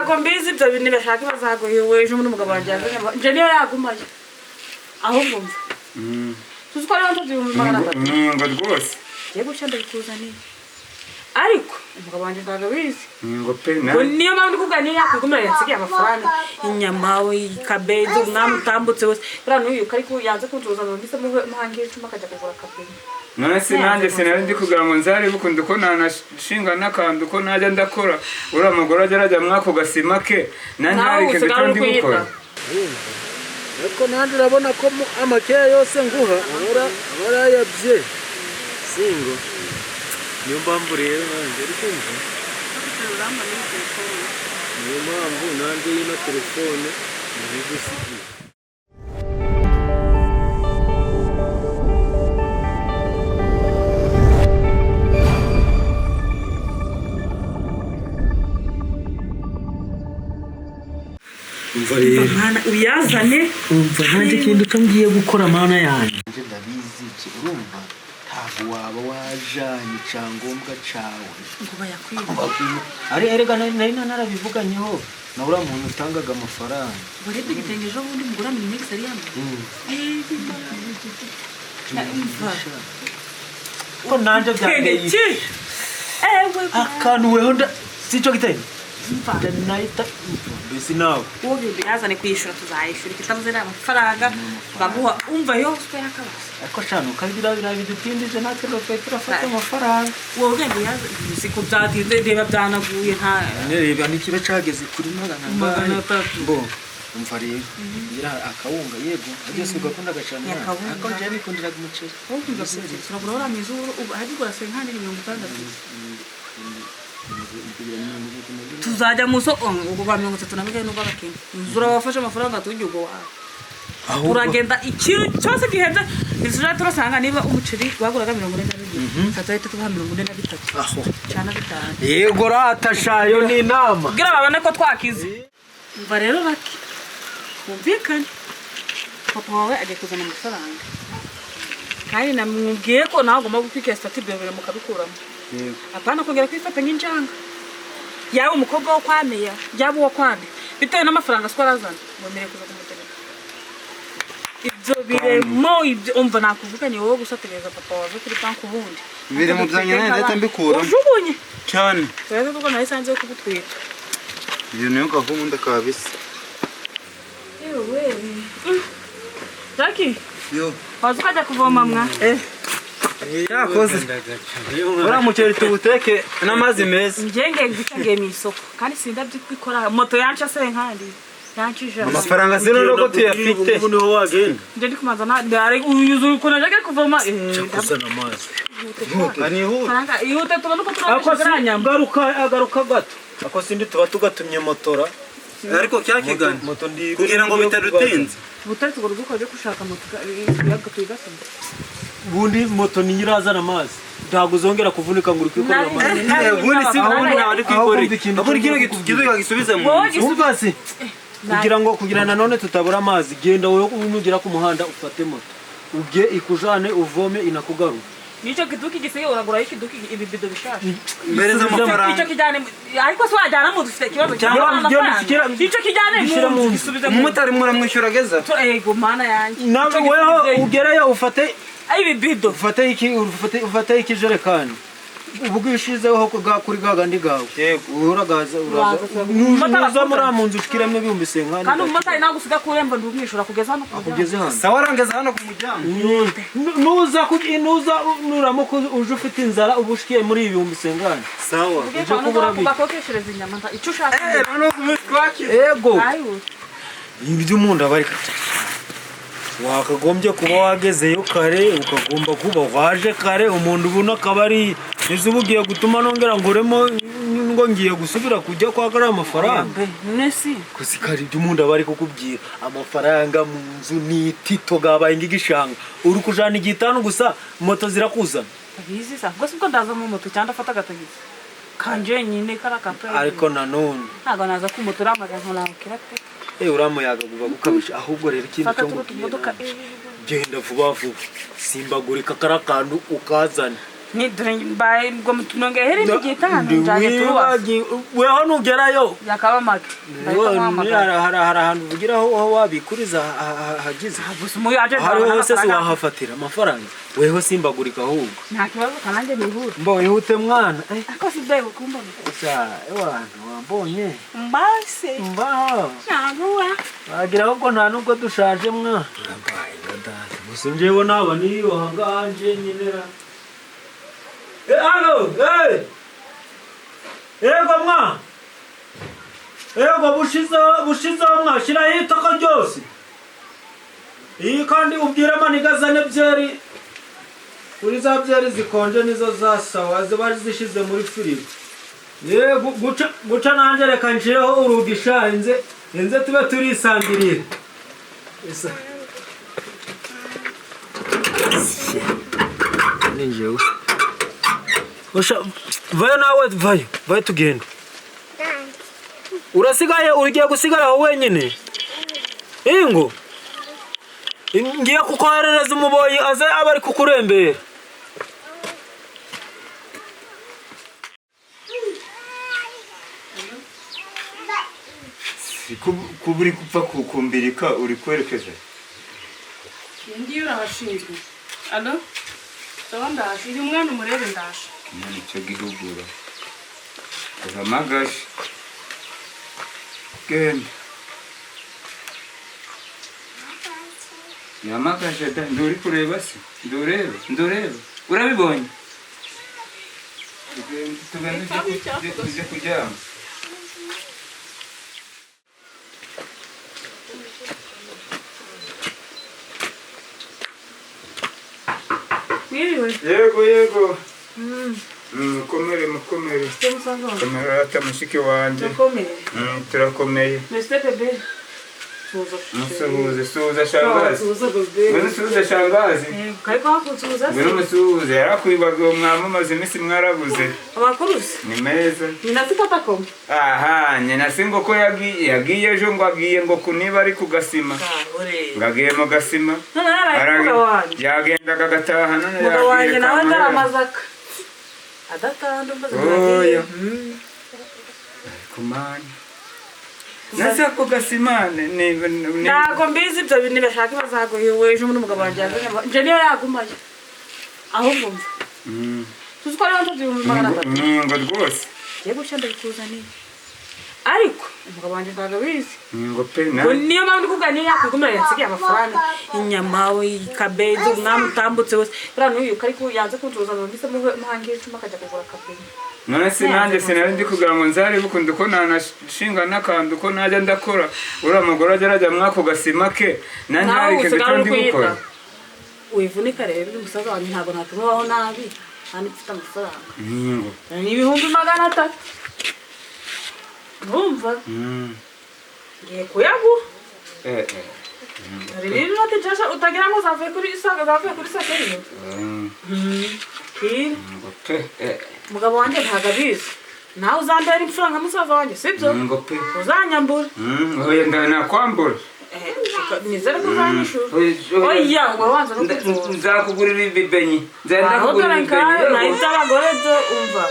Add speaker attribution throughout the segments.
Speaker 1: Ntabwo mbizi ibyo bintu bashaka bazaguha ejo bundi umugabo wanjye yazanye nje niyo yagumayo ahubwo mva tuzi ko ariyo nzu 300,000.
Speaker 2: Ngo rwose.
Speaker 1: Ngiye gushya ndabikuzaniye ariko umugabo wanjye ntabwo abizi.
Speaker 2: Ngo pe.
Speaker 1: Ngo niyo mpamvu ndi kuvuga niyo yakwigumira yansigiye amafaranga, inyama, ikabenzi, umwami utambutse wese buriya n'uyu ariko yanze kuncuruza ngo mbise muhange icuma akajya kugura akabenzi.
Speaker 2: None se nanjye sinari ndi kugira ngo nzarebe ukuntu ko nanashinga n'akantu ko najya ndakora, uriya mugore ajya arajya muri ako gasima ke, nanjye
Speaker 1: Nawe
Speaker 2: hari ikintu
Speaker 1: usigaye
Speaker 2: cyo
Speaker 1: uri
Speaker 2: ndi gukora.
Speaker 1: kuyita.
Speaker 3: Ariko nanjye urabona ko amakeya yose nguha aba arayabye singo, niyo mpamvu rero nanjye ari kumva, niyo mpamvu nanjye y'ino telefone ntibigusigiye. Umva rero.
Speaker 1: Mwana uyazane.
Speaker 3: Umva nanjye ikintu cyo ngiye gukora, mana yanjye.
Speaker 4: Nje ndabizi iki, urumva ntabwo waba wajanye icyangombwa cawe
Speaker 1: ngo bayakwibe.
Speaker 3: Ari erega nari narabivuganyeho na uriya muntu utangaga amafaranga.
Speaker 1: Warebye igitenge ejo bundi mugura minigisi ari yambaye? Umva.
Speaker 3: Ko nanjye byanteye
Speaker 1: Ki? Ewe.
Speaker 3: Akantu weho nda si icyo gitenge.
Speaker 1: Umva.
Speaker 3: Ndanahita mbese nawe.
Speaker 1: Wowe uyazane, kuyishyura tuzayishyura, ikitabuze ni amafaranga baguha. Umva yose yakabaza.
Speaker 3: Ariko shano kabira biriya bidutindije natwe ngo twe turafata amafaranga.
Speaker 1: Wowe ugenda uyaza siko byatinze, reba byanaguye nta
Speaker 3: Reba n'ikiba cageze kuri magana
Speaker 1: Magana
Speaker 3: angahe?
Speaker 1: atatu.
Speaker 3: Bo umva rero ngira akawunga, yego byose ugakundaga cyane.
Speaker 1: Ni akawunga.
Speaker 3: Ariko njyewe nikundiraga umuceri.
Speaker 1: Wowe ukunda umuceri, turagura uriya mwiza ubu ahari ugura senkani 60, tuzajya mu soko ubwo bwa 32 n'ubwo abakene urabafashe amafaranga tujya ubwo wawe.
Speaker 3: Ahubwo
Speaker 1: Turagenda ikintu cyose gihenze ntituzajya turasanga, niba umuceri waguraga 42, tuzahita tubaha 43
Speaker 3: aho
Speaker 1: cyane 5.
Speaker 3: Yego rata shayo ni inama.
Speaker 1: Kugira babone ko twakize. Umva rero bake twumvikane, papa wawe agiye kuzana amafaranga kandi namubwiye ko nawe ugomba gutwikira sitati bebere mukabikuramo, apana kongera kwifata nk'injanga, yaba umukobwa wo kwa meya, yaba uwo kwa nde, bitewe n'amafaranga siko arazana wemerewe kuza kumutereka ibyo biremo ibyo. Umva nakuvuganye wowe gusa tegereza papa wawe kuri banki ubundi.
Speaker 5: Ibiremo byanjye nanjye ndahita mbikuramo.
Speaker 1: Ujugunye.
Speaker 5: Cyane.
Speaker 1: Turebe kuko nawe isanze yo kugutwita.
Speaker 5: Iyo niyo gahunda kabisa.
Speaker 1: Ewe Jackie.
Speaker 5: Yo.
Speaker 1: Waza ukajya kuvoma mwa.
Speaker 5: Yakoze uriya muceri tuwuteke n'amazi meza.
Speaker 1: Njye ngiye guca, ngiye mu isoko kandi sindabyikora, moto yanca senkandi yanca 100.
Speaker 5: Amafaranga zino nuko tuyafite.
Speaker 3: Ubu niho wagenda.
Speaker 1: Njye ndi kumanza na ndare uyuzuye ukuntu najyaga kuvoma.
Speaker 3: Kuzana amazi.
Speaker 5: Anihute.
Speaker 1: Faranga ihute tubone uko
Speaker 3: Ako
Speaker 1: turabisha
Speaker 3: si
Speaker 1: nyama.
Speaker 3: Garuka agaruka gato ako sindi tuba tugatumye motora.
Speaker 5: Ariko cyakigana
Speaker 3: Moto ndi
Speaker 5: kugira ngo bitadutinze.
Speaker 1: Butari tugora dukoze gushaka moto yaga tuyigasoma.
Speaker 3: Ubundi moto niyo irazana amazi, ntabwo uzongera kuvunika ngo uri kwikorera amazi.
Speaker 5: Ubundi si ubundi ntabwo ari
Speaker 3: Ahubwo
Speaker 5: kwikorera
Speaker 3: ikintu
Speaker 5: ahubwo kino
Speaker 3: cyo
Speaker 5: kiduka gisubize mu
Speaker 1: Wowe
Speaker 5: nzu.
Speaker 3: Umva se, kugira nanone tutabura amazi, genda wowe nugera ku muhanda ufate moto ubye ikujane uvome inakugarura.
Speaker 1: Nicyo kiduki gisigaye uragurayo ikiduki ibibido bishaje.
Speaker 5: Mbereza amafaranga.
Speaker 1: Icyo kijyane ariko se wajyana mu nzu ufite ikibazo
Speaker 3: Cyangwa
Speaker 1: cyangwa
Speaker 3: ujye
Speaker 1: amafaranga. Icyo kijyane
Speaker 3: gishyira
Speaker 1: mu
Speaker 3: mu
Speaker 1: nzu
Speaker 3: nzu.
Speaker 1: gisubize mu nzu.
Speaker 5: Umumotari muramwishyura ageza.
Speaker 1: Ego mana yanjye.
Speaker 3: Nawe
Speaker 1: Icyo
Speaker 3: weho
Speaker 1: gisubizeyo.
Speaker 3: ugereyo ufate
Speaker 1: Ay ibibido.
Speaker 3: Ufate iki, ufate ikijerekani ubwo ushizeho kuri ga gandi gawe.
Speaker 5: Yego.
Speaker 3: Uragaza uraza.
Speaker 1: Uraza, umumotari
Speaker 3: Nuza muri
Speaker 1: akuzana.
Speaker 3: mu nzu ushikiremo 50,000.
Speaker 1: Kandi umumotari ntabwo usiga ku irembo, ndumwishyura kugeza hano ku muryango.
Speaker 3: Kugeze hano.
Speaker 5: Sawa, arangeza hano ku muryango.
Speaker 3: Nuza nuramuka uje ufite inzara uba ushikiye muri ibi 50,000.
Speaker 5: Sawa.
Speaker 1: Ugiye
Speaker 3: Uje
Speaker 1: kwa
Speaker 3: kubura
Speaker 1: nubwo bakokeshereza inyama icyo ushaka.
Speaker 5: Eh, noneho twakira.
Speaker 3: Ego.
Speaker 1: Ayo.
Speaker 3: Ibyo umuntu aba ari wakagombye kuba wagezeyo kare, ukagomba kuba waje kare, umuntu ubona akaba ari ese uba ugiye gutuma nongera nguremo ngo ngiye gusubira kujya kwa kariya amafaranga.
Speaker 1: Mbe nesi.
Speaker 3: Kusikara ibyo umuntu aba ari kukubwira, amafaranga mu nzu ni itito gabaye ng'igishanga, uri kujana igitanu gusa moto zirakuzana.
Speaker 1: Abizi sa ubwo sibwo ndaza mu moto cyangwa ndafata agatagisi kanje nyine kara kato.
Speaker 3: Ariko nanone
Speaker 1: ntabwo naza ku moto uramaga nkurambukira pe.
Speaker 3: Eh, uriya muyaga guba gukabije, ahubwo rero ikindi
Speaker 1: Fata
Speaker 3: cyo
Speaker 1: turu
Speaker 3: ngubwira,
Speaker 1: tumodoka.
Speaker 3: genda vuba vuba simbagurika kariya kantu ukazane.
Speaker 1: Ni dore mbaye ngo nongeyeho irindi gitanu njanye turuwasa.
Speaker 3: Weho nugerayo
Speaker 1: Yakaba make. Ndahita muhamagara.
Speaker 3: hari ahantu uvugira aho wabikuriza hagize
Speaker 1: Gusa umuyu aje
Speaker 3: hariho
Speaker 1: nzabona
Speaker 3: hose si
Speaker 1: amafaranga.
Speaker 3: wahafatira amafaranga, weho simbagurika ahubwo.
Speaker 1: Nta kibazo, kananjye nihute.
Speaker 3: Mbo ihute mwana.
Speaker 1: Ariko si byawe kumbona.
Speaker 3: Sha ewana, wambonye.
Speaker 1: Mbase.
Speaker 3: Mbaho.
Speaker 1: Ntabwo
Speaker 3: wagira ahubwo nta nubwo dushaje mwa. Gusa njyewe naba niyoha nganje nyine ra. Alo, yego mwa, yego bushizeho, bushizeho mwa, shiraho itaka ryose iyi, kandi ubwire amaniga azane byeri kuri za byeri zikonje, nizo za sawa ziba zishize muri firigo. Yego guca guca, nanjye reka nshireho urugi sha, inze inze tube turisangiriye. Ninjewe. Usha vayo nawe, vayo vayo tugende. Urasigaye, ugiye gusigara aho wenyine? Ingo ngiye kukoherereza umuboyi aze aba ari kukurembera.
Speaker 2: Si kuba uri gupfa kukumbirika uri kwerekeza.
Speaker 1: Iyi ngiyi urahashinzwe. Alo? Sawa, ndaje. Uyu mwana umurebe, ndaje.
Speaker 2: Imana icyo gihugura uramagaje, genda yamagaje da. Nduri kureba se? Ndureba, ndureba, urabibonye? Tugende, tugende ujye kuryama.
Speaker 1: Mwiriwe.
Speaker 2: Yego. Mukomere, mukomere.
Speaker 1: Se musaza wanjye.
Speaker 2: Komera ata mushiki wanjye.
Speaker 1: Turakomeye.
Speaker 2: Turakomeye.
Speaker 1: Mbese bebe. Tuza.
Speaker 2: Musuhuze, suhuza shangazi.
Speaker 1: Tuza bebe.
Speaker 2: Ngwino usuhuze shangazi.
Speaker 1: Kari kwakunsuhuza se.
Speaker 2: Ngwino umusuhuze, yarakwibagiwe, mwamamaze iminsi mwarabuze.
Speaker 1: Amakuru se?
Speaker 2: Ni meza.
Speaker 1: Nyina si papa koma.
Speaker 2: Aha, nyina si ngo ko yagiye ejo, ngo agiye ngo kuniba ari ku gasima.
Speaker 1: Kabure.
Speaker 2: Ngo agiye mu gasima.
Speaker 1: None yaraye umugabo wanjye.
Speaker 2: Yagendaga agataha none
Speaker 1: Umugabo wanjye
Speaker 2: yagiye
Speaker 1: nawe
Speaker 2: Kampala.
Speaker 1: ataramazaka. Adatanda umbaza.
Speaker 2: Oya. Kumana. Nase ako gasima ni
Speaker 1: Ntabwo mbizi ibyo bintu, bashaka bazaguhiwe ejo muri umugabo wanjye yazanye nje niyo yagumayo. Ahubwo mva. Tuzi ko ariyo nzu 300,000.
Speaker 2: Ngo rwose.
Speaker 1: Ngiye gushya ndabikuzaniye. Ariko umugabo wanjye ntabwo abizi.
Speaker 2: Ngo pe na.
Speaker 1: Ngo niyo mpamvu ndi kuvuga niyo yakwigumira yansigiye amafaranga. Inyama, ikabenzi, umwami utambutse wese. Buriya n'uyu ariko yanze kuncuruza ngo mbise muhange icuma akajya kugura akabenzi.
Speaker 2: None se nanjye sinari ndi kugira ngo nzarebe ukuntu ko nanashinga n'akantu ko najya ndakora, uriya mugore ajya arajya mwako gasima ke, nanjye
Speaker 1: Nawe
Speaker 2: hari ikintu
Speaker 1: usigaye
Speaker 2: cyo
Speaker 1: uri
Speaker 2: ndi gukora.
Speaker 1: kuyita. Wivunika rero, uyu musaza wanjye ntabwo natuma ubaho nabi kandi mfite amafaranga.
Speaker 2: Ngo.
Speaker 1: Ni 300,000. Urumva? Ngiye kuyaguha. Hari rero inoti nshasha utagira ngo zavuye kuri isaga, zavuye kuri sakeri. Kira.
Speaker 2: Ngo pe.
Speaker 1: Umugabo wanjye ntabwo abizi. Nawe uzambera imfura nka musaza wanjye, sibyo?
Speaker 2: Ngo pe.
Speaker 1: Uzanyambura.
Speaker 2: Oya, ndakwambura.
Speaker 1: Nizere ko uzanyishura.
Speaker 2: Oya,
Speaker 1: Oya, ngo wanza no kuvura.
Speaker 2: Nzakugurira ibibenyi. Nzenda
Speaker 1: Aho
Speaker 2: kugurira
Speaker 1: dore
Speaker 2: ibibenyi.
Speaker 1: nkawe nayo iby'abagore byo umva.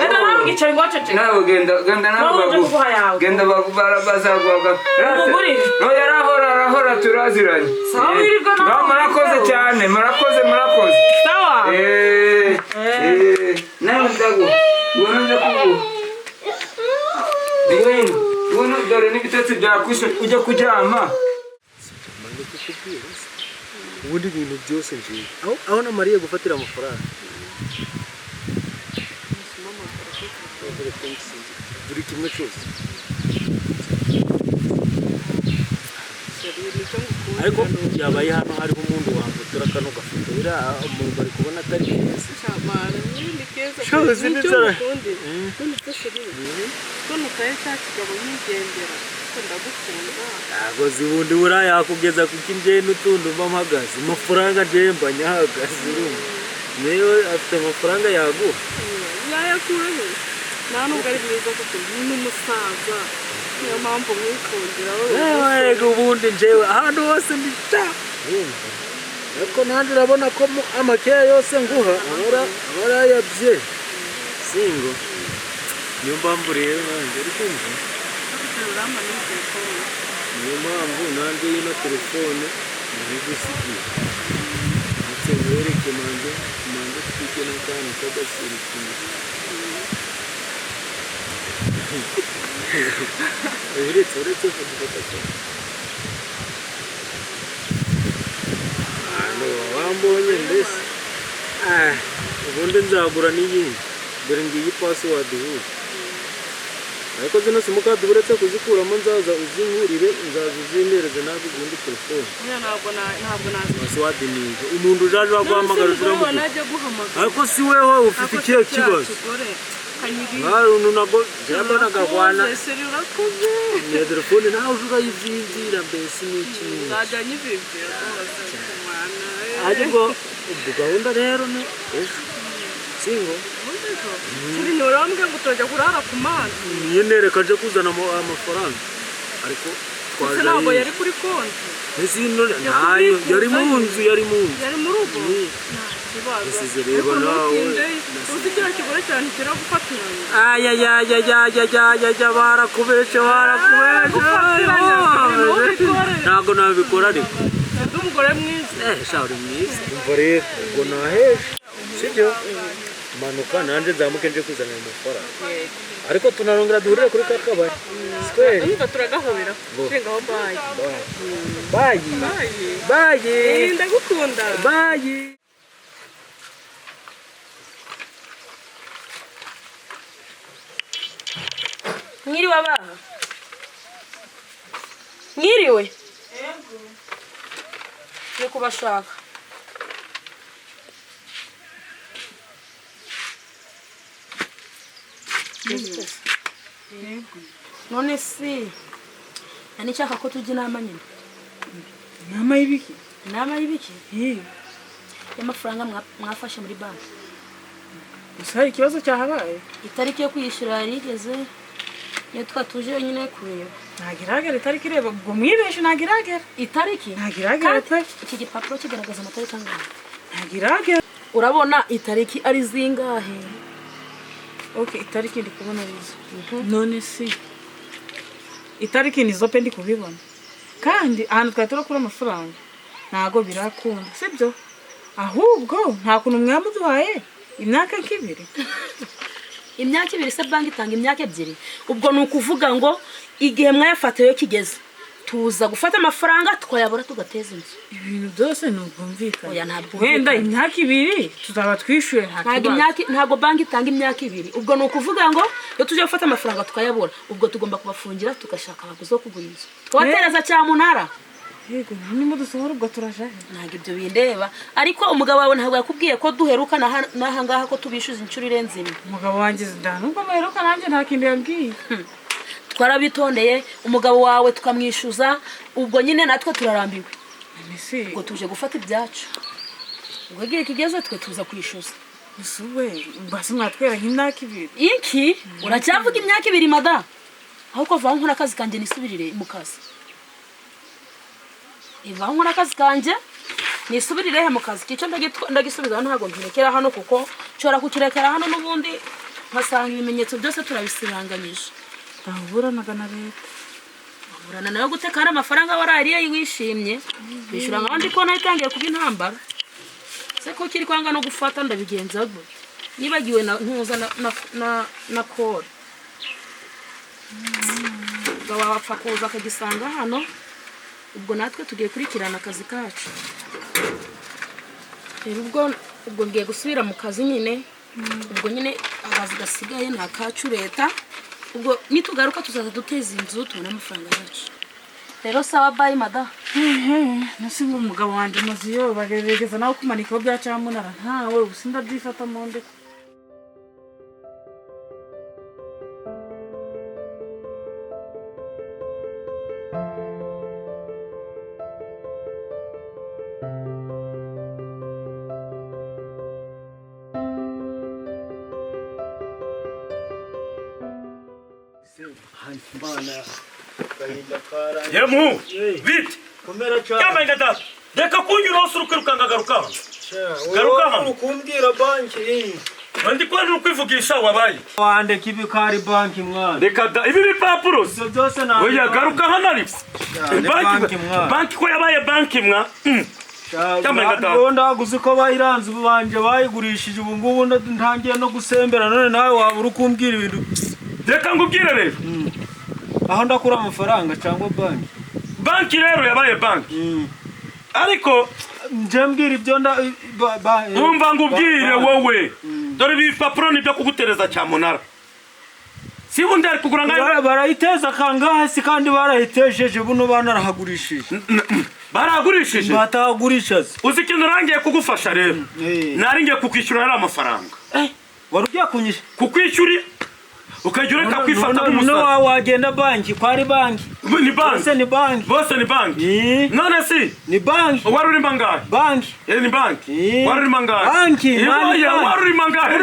Speaker 1: Enda nawe ugicara ngo waceceke.
Speaker 2: Nawe genda, genda nawe
Speaker 1: Wowe uje
Speaker 2: bagu.
Speaker 1: kuguha yawe.
Speaker 2: Genda bagu bazaguhaga.
Speaker 1: Umugurire.
Speaker 2: Oya, arahora arahora turaziranye.
Speaker 1: Sawa, wirirwa nawe.
Speaker 2: Ngaho murakoze cyane, murakoze, murakoze.
Speaker 1: Sawa.
Speaker 2: Nawe ndaguha. Ngwino nje kuguha. Ngwino. Ngwino dore n'ibitotsi byakwishe ujye kuryama.
Speaker 4: Ubundi ibintu byose ngiye aho namariye gufatira amafaranga buri kimwe cyose, ariko yabaye hano hariho umuntu wamfotora kano gafoto, biriya umuntu bari kubona atari keza.
Speaker 6: Ni keza.
Speaker 4: Shozi
Speaker 6: Nicyo
Speaker 4: n'inzara.
Speaker 6: ngukundira. None se chéri, ko nutaye cya kigabo nkigendera ko ndagukunda.
Speaker 3: Ntabwo zibundi buriya yakugeza kuko njyewe n'utundi mba mpagaze amafaranga, njyewe mba nyahagaze, urumva niyo afite amafaranga yaguha.
Speaker 6: Yayakura he? Nta nubwo ari mwiza kuko ni n'umusaza, niyo mpamvu mwikundira wowe.
Speaker 3: Yewe, ubundi njyewe ahantu hose ndi sha, urumva
Speaker 4: Ariko nanjye urabona ko amakeya yose nguha abara abarayabye singo. Niyo mpamvu rero nanjye uri kumva,
Speaker 6: Uramba n'iyi telefone.
Speaker 4: Niyo mpamvu nanjye y'ino telefone ntigusigiye, ndetse nkwereke manze manze twige n'akantu k'agasirikire. Uretse kudufata cyane hano wambonye mbese. Ah, ubundi nzagura n'iyindi. Dore ngiyi password ihuye, ariko zino simukadi uretse kuzikuramo nzaza uzinkurire, nzaza uzindereze ntabwo izindi telefone.
Speaker 6: Oya, ntabwo nazi.
Speaker 4: Password ni izo, umuntu ujaje waguhamagara
Speaker 6: None se umugore wawe
Speaker 4: uramuguha.
Speaker 6: Najya guhamagara.
Speaker 4: Ariko si wewe ufite
Speaker 6: Ako
Speaker 4: ikihe
Speaker 6: se kiriya
Speaker 4: kibazo?
Speaker 6: kigore kanyiri.
Speaker 4: Nkaruntu nago jyabonaga rwana.
Speaker 6: Urakoze, chérie, urakoze.
Speaker 4: Niyo telefone nawe uje urayizinzira mbese n'iki n'iki.
Speaker 6: Nzajya nyibibwira rwose mwana.
Speaker 4: Ariko ubwo gahunda rero ni ejo singo.
Speaker 6: Chérie, ntiurambwira ngo turajya kurara ku mazi?
Speaker 4: Nyine reka nje kuzana amafaranga, ariko
Speaker 6: Ndetse
Speaker 4: twaje.
Speaker 6: Ntabwo yari kuri konti?
Speaker 4: Ese ntayo yari mu nzu, yari mu nzu.
Speaker 6: Yari mu rugo, nta kibazo.
Speaker 4: Nasize reba
Speaker 6: Ariko
Speaker 4: nawe.
Speaker 6: ntutinde, uzi kiriya kigore cyane kiragufatiranya.
Speaker 4: Ayayayayayayaya, barakubeshe, barakubeshe.
Speaker 6: Gufatiranya, ntubikore.
Speaker 4: Ntabwo nabikora ariko.
Speaker 6: Ndi umugore mwiza.
Speaker 4: Eh, sha, uri mwiza. Umva rero, ubwo naheje sibyo, manuka nanjye nzamuke nje kuzana ayo mafaranga, ariko tunarongera duhurire kuri ka kabari sikweri.
Speaker 6: Urumva turagahobera nshingaho. Bye.
Speaker 4: Bye.
Speaker 6: Bye.
Speaker 4: Bye.
Speaker 6: Eh, ndagukunda.
Speaker 4: Bye.
Speaker 1: Mwiriwe abaha, mwiriwe, ni kubashaka. None si nani nshaka ko tujya inama nyine.
Speaker 7: Inama y'ibiki?
Speaker 1: Inama y'ibiki?
Speaker 7: Yewe.
Speaker 1: Y'amafaranga mwafashe muri banki.
Speaker 7: Gusa hari ikibazo cyahabaye?
Speaker 1: Itariki yo kwishyura yari igeze, niyo twatuje yonyine kureba.
Speaker 7: Ntabwo iragera itariki. Ireba ubwo mwibeshe, ntabwo iragera.
Speaker 1: Itariki?
Speaker 7: Ntabwo iragera pe.
Speaker 1: Iki gipapuro kigaragaza amatariki angahe?
Speaker 7: Ntabwo iragera.
Speaker 1: Urabona itariki ari zingahe?
Speaker 7: Ok, itariki ndi kubona arizo. None si itariki ni zo pe, ndi kubibona. Kandi ahantu twari turakura amafaranga ntabwo birakunda, sibyo? Ahubwo nta kuntu mwamuduhaye imyaka nk'ibiri?
Speaker 1: Imyaka 2 se? Banki itanga imyaka 2. Ubwo ni ukuvuga ngo igihe mwayafatiyeyo kigeze, tuza gufata amafaranga twayabura, tugateza inzu.
Speaker 7: Ibintu byose ni ubwumvikane.
Speaker 1: Oya, ntabwo
Speaker 7: Wenda
Speaker 1: bwumvikane.
Speaker 7: imyaka 2 tuzaba twishyuye, nta
Speaker 1: Ntabwo
Speaker 7: kibazo.
Speaker 1: imyaka, ntabwo banki itanga imyaka 2. Ubwo ni ukuvuga ngo iyo tuje gufata amafaranga tukayabura, ubwo tugomba kubafungira, tugashaka abaguzi bo kugura inzu, tukabatereza cyamunara.
Speaker 7: Yego, niba dusohora ubwo turaja he?
Speaker 1: Ntabwo ibyo bindeba, ariko umugabo wawe ntabwo yakubwiye ko duheruka n'aha ngaha, ko tubishyuza inshuro irenze imwe?
Speaker 7: Umugabo wanjye nda nubwo muheruka, nanjye nta kintu yambwiye.
Speaker 1: Twarabitondeye umugabo wawe tukamwishyuza, ubwo nyine natwe turarambiwe.
Speaker 7: Ese
Speaker 1: Ubwo tuje gufata ibyacu, ubwo igihe kigeze twe tuza kwishyuza.
Speaker 7: Ese we mbese mwatwera nk'imyaka 2?
Speaker 1: Iki uracyavuga imyaka 2, mada? Ahubwo vaho nkora akazi kanjye, nisubirire mu kazi. Ivaho nkora akazi kanjye, nisubirire mu kazi kico. Ndagisubiza, ntabwo nkirekera hano, kuko nshobora kukirekera hano n'ubundi nkasanga ibimenyetso byose turabisibanganyije.
Speaker 7: Ntaburanaga na leta.
Speaker 1: Urana nawe gute kandi amafaranga warariye wishimye? Kwishyura nkaho ndi kubona itangiye kuba intambara. Se ko kiri kwanga no gufata, ndabigenza gute? Nibagiwe na ntuza na kore. Ubwo wapfa kuza akagisanga hano. Ubwo natwe tugiye kurikirana akazi kacu rero. Ubwo ngiye gusubira mu kazi nyine. Ubwo nyine akazi gasigaye ni akacu leta. Ubwo nitugaruka tuzaza duteza inzu, tubone amafaranga yacu. Rero sawa, bye mada.
Speaker 7: Nasi ngo umugabo wanjye amazu yo bagerageza nawe kumanikaho bya cyamunara, ntawe ubu sindabyifata mu ndeko.
Speaker 3: Mana, agahinda karangiye.
Speaker 8: Yemu, bite?
Speaker 3: Komera cyane.
Speaker 8: Yambaye nka data. Reka kunyura hose uri kwirukanka, garuka hano. Garuka hano.
Speaker 3: Kumbwira banki.
Speaker 8: Ndi kubona uri kwivugisha, wabaye.
Speaker 3: Wandeka ibikari banki, mwana.
Speaker 8: Reka da, ibi bipapuro se.
Speaker 3: Ibyo byose ntabwo.
Speaker 8: Oya, garuka hano ariko.
Speaker 3: Ni banki, mwana.
Speaker 8: Banki ko yabaye banki mwa. Cyambaye nka data.
Speaker 3: Ubu ndaguze ko bayiranze, ubu banje bayigurishije, ubu ngubu ntangiye no gusembera, none nawe waba uri kumbwira ibintu.
Speaker 8: Reka ngubwire rero.
Speaker 3: Aho ndakura amafaranga cyangwa banki?
Speaker 8: Banki rero yabaye banki. Ariko
Speaker 3: nje mbwira ibyo nda
Speaker 8: umva ngubwire wowe. Dore ibi bipapuro ni ibyo kugutereza cyamunara. Si undi ari kugura ngayo.
Speaker 3: Barayiteza kangahe si kandi barayitesheje, buno banarahagurishije.
Speaker 8: Baragurishije.
Speaker 3: Batahagurisha se.
Speaker 8: Uzi ikintu urangiye kugufasha rero?
Speaker 3: Eh.
Speaker 8: Nari ngiye kukwishyura ari amafaranga.
Speaker 3: Wari ugiye kunyishyura?
Speaker 8: Kukwishyura ukajya ureka kwifata
Speaker 3: None
Speaker 8: nk'umusazi.
Speaker 3: Wagenda banki ko ari banki.
Speaker 8: Ni banki.
Speaker 3: Bose ni banki.
Speaker 8: Bose ni banki.
Speaker 3: Eh,
Speaker 8: None si
Speaker 3: ni banki.
Speaker 8: wari urimo angahe?
Speaker 3: Banki.
Speaker 8: Eh, ni banki.
Speaker 3: Eh.
Speaker 8: Wari urimo angahe?
Speaker 3: Banki,
Speaker 8: Eh,
Speaker 3: nani
Speaker 8: oya,
Speaker 3: banki?
Speaker 8: wari urimo angahe?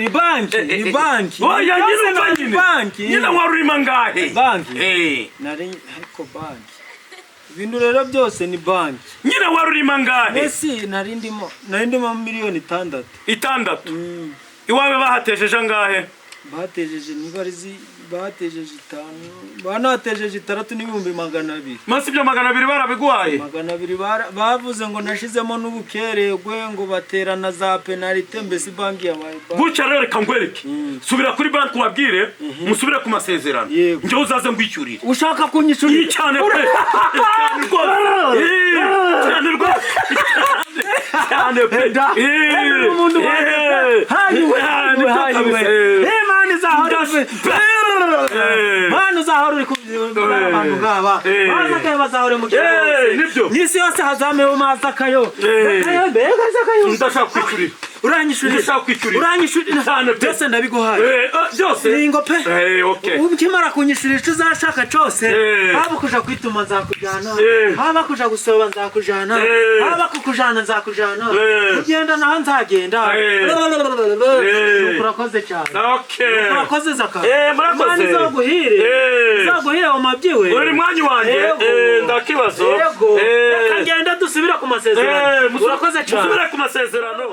Speaker 3: Ni banki, ni banki.
Speaker 8: Oya, nyine
Speaker 3: Byose
Speaker 8: umva
Speaker 3: ni
Speaker 8: nyine.
Speaker 3: banki.
Speaker 8: Nyine wari urimo angahe?
Speaker 3: Banki.
Speaker 8: Eh.
Speaker 3: Nari ariko banki. Ibintu rero byose ni banki.
Speaker 8: Nyine wari urimo angahe?
Speaker 3: Mbese nari ndimo 6 miliyoni.
Speaker 8: 6. Iwawe bahatesheje angahe?
Speaker 3: Batejeje niba ari batejeje 5, banatejeje 6 n'ibihumbi 200.
Speaker 8: Masi ibyo 200 barabiguhaye?
Speaker 3: 200 bavuze ngo nashizemo n'ubukererwe, ngo baterana za penalite, mbese banki yabaye banki.
Speaker 8: Gutya rero, reka ngwereke. Subira kuri banki ubabwire musubire ku masezerano.
Speaker 3: Yego.
Speaker 8: Njyewe uzaze ngwishyurire.
Speaker 3: Ushaka kunyishurira?
Speaker 8: Iyi cyane pe, cyane rwose. Cyane rwose, cyane pe.
Speaker 3: Da. Umuntu wanjye. Hayiwe, hayiwe, hayiwe. Eh, mani uzahora mani uzahora uri kubwira abantu nk'aba. Mazakayo bazahore mu gihugu hose.
Speaker 8: Nibyo.
Speaker 3: N'isi yose hazameho mazakayo. Zakayo, mbega Zakayo.
Speaker 8: Ndashaka kwishyurira.
Speaker 3: Uranyishurira?
Speaker 8: Ndashaka kwishyurira.
Speaker 3: Uranyishurira?
Speaker 8: Cyane pe.
Speaker 3: Byose ndabiguhaye.
Speaker 8: Byose.
Speaker 3: Ningo pe.
Speaker 8: Okay.
Speaker 3: Ukimara kunyishurira icyo uzashaka cyose, haba kuja kwituma nzakujyana, haba kuja gusoba nzakujyana, haba kukujana nzakujyana, kugenda naho nzagenda. Nuko urakoze cyane.
Speaker 8: Okay.
Speaker 3: Urakoze, Zaka.
Speaker 8: Murakoze.
Speaker 3: Imana izaguhire. Izaguhire mu mabyiwe.
Speaker 8: Uri mwanyi wanjye.
Speaker 3: Yego.
Speaker 8: Ndakibazo.
Speaker 3: Yego. Reka ngende dusubire ku masezerano. Urakoze cyane.
Speaker 8: Musubire ku masezerano.